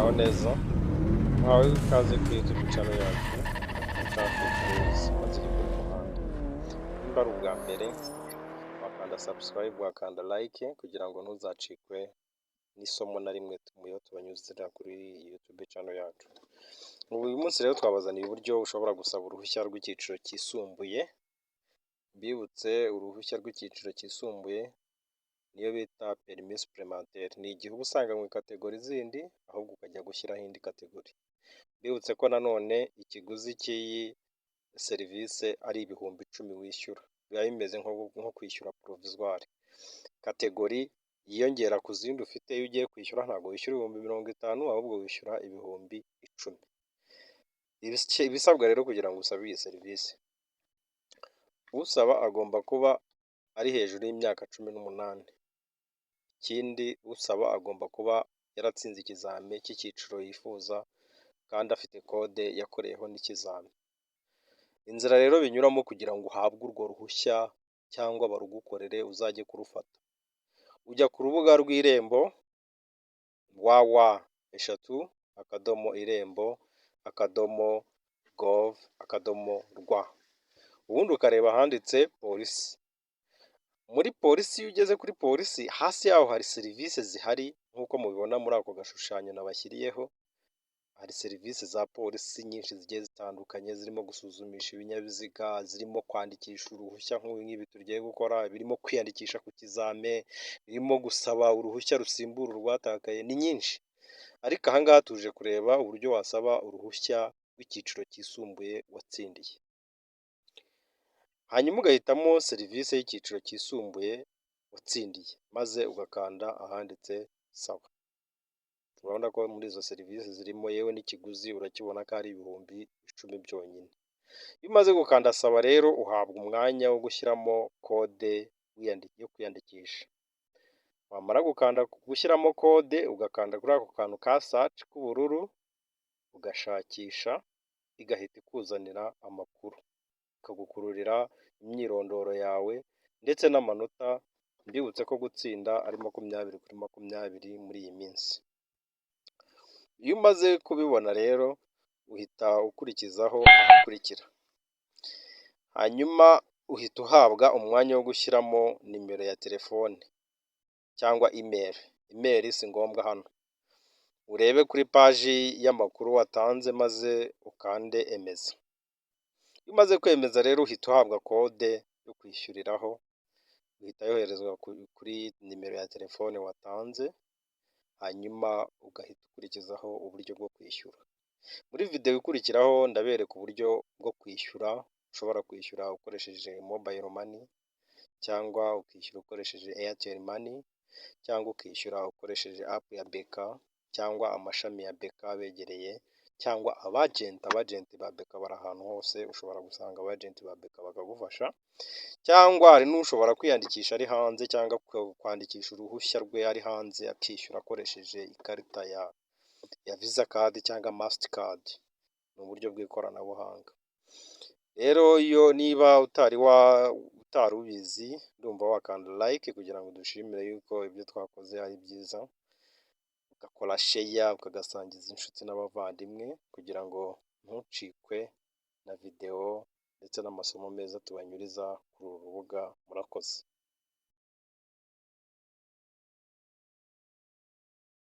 Muraho neza, muhawe ikaze kuri YouTube channel yacu Traffic Rules, amategeko y'umuhanda. Nimba ari ubwa mbere, wakanda subscribe, wakanda like kugira ngo ntuzacikwe n'isomo na rimwe muyo tubanyuzira kuri YouTube channel yacu. Uyu munsi rero twabazaniye uburyo ushobora gusaba uruhushya rw'icyiciro cyisumbuye. Mbibutse, uruhushya rw'icyiciro cyisumbuye niyo bita permis supplémentaire. Ni igihe uba usanganywe catégorie zindi, ahubwo ukajya gushyiraho indi catégorie. Mbibutse ko nanone ikiguzi cy'iyi serivisi ari 10,000 wishyura, biba bimeze nko kwishyura provisoire. Catégorie yiyongera ku zindi ufite, iyo ugiye kwishyura ntabwo wishyura 50,000, ahubwo wishyura 10,000. Ibisabwa rero kugira ngo usabe iyi serivisi: usaba agomba kuba ari hejuru y'imyaka 18. Ikindi, usaba agomba kuba yaratsinze ikizami cy'icyiciro yifuza kandi afite code yakoreyeho n'ikizami. Inzira rero binyuramo kugira ngo uhabwe urwo ruhushya cyangwa barugukorere uzajye kurufata, ujya ku rubuga rw'Irembo, www.irembo.gov.rw, ubundi ukareba ahanditse polisi. Muri polisi, iyo ugeze kuri polisi, hasi yaho hari serivisi zihari nk'uko mubibona muri ako gashushanyo nabashyiriyeho. Hari serivisi za polisi nyinshi zigiye zitandukanye, zirimo gusuzumisha ibinyabiziga, zirimo kwandikisha uruhushya nk'ibi tugiye gukora, birimo kwiyandikisha ku kizame, birimo gusaba uruhushya rusimbura urwatakaye, ni nyinshi. Ariko aha ngaha tuje kureba uburyo wasaba uruhushya rw'icyiciro cyisumbuye watsindiye. Hanyuma ugahitamo serivisi y'icyiciro cyisumbuye watsindiye, maze ugakanda ahanditse "Saba". Urabona ko muri izo serivisi zirimo, yewe n'ikiguzi urakibona ko ari 10,000 byonyine. Iyo umaze gukanda "Saba" rero, uhabwa umwanya wo gushyiramo code yo kwiyandikisha. Wamara gukanda gushyiramo code, ugakanda kuri ako kantu ka search k'ubururu, ugashakisha, igahita ikuzanira amakuru, ikagukururira imyirondoro yawe ndetse n'amanota. Mbibutse ko gutsinda ari 20 kuri 20 muri iyi minsi. Iyo umaze kubibona rero, uhita ukurikizaho ahakurikira, hanyuma uhita uhabwa umwanya wo gushyiramo nimero ya telefone cyangwa email. Email si ngombwa hano. Urebe kuri paji y'amakuru watanze maze ukande "Emeza". Iyo umaze kwemeza rero, uhita uhabwa code yo kwishyuriraho, uhita yoherezwa kuri nimero ya telefone watanze, hanyuma ugahita ukurikizaho uburyo bwo kwishyura. Muri videwo ikurikiraho ndabereka uburyo bwo kwishyura. Ushobora kwishyura ukoresheje mobile money, cyangwa ukishyura ukoresheje Airtel Money, cyangwa ukishyura ukoresheje app ya BK, cyangwa amashami ya BK abegereye, cyangwa abagenti. Abagenti ba BK bari ahantu hose, ushobora gusanga abagenti ba BK bakagufasha, cyangwa hari n'ushobora kwiyandikisha ari hanze cyangwa kwandikisha uruhushya rwe ari hanze, akishyura akoresheje ikarita ya Visa card cyangwa Mastercard. Ni uburyo bw'ikoranabuhanga. Rero iyo niba utari utari ubizi, ndumva wakanda like kugira ngo dushimire yuko ibyo twakoze ari byiza, ugakora share, ukagasangiza inshuti n'abavandimwe kugira ngo ntucikwe na videwo ndetse n'amasomo meza tubanyuriza kuri uru rubuga. Murakoze.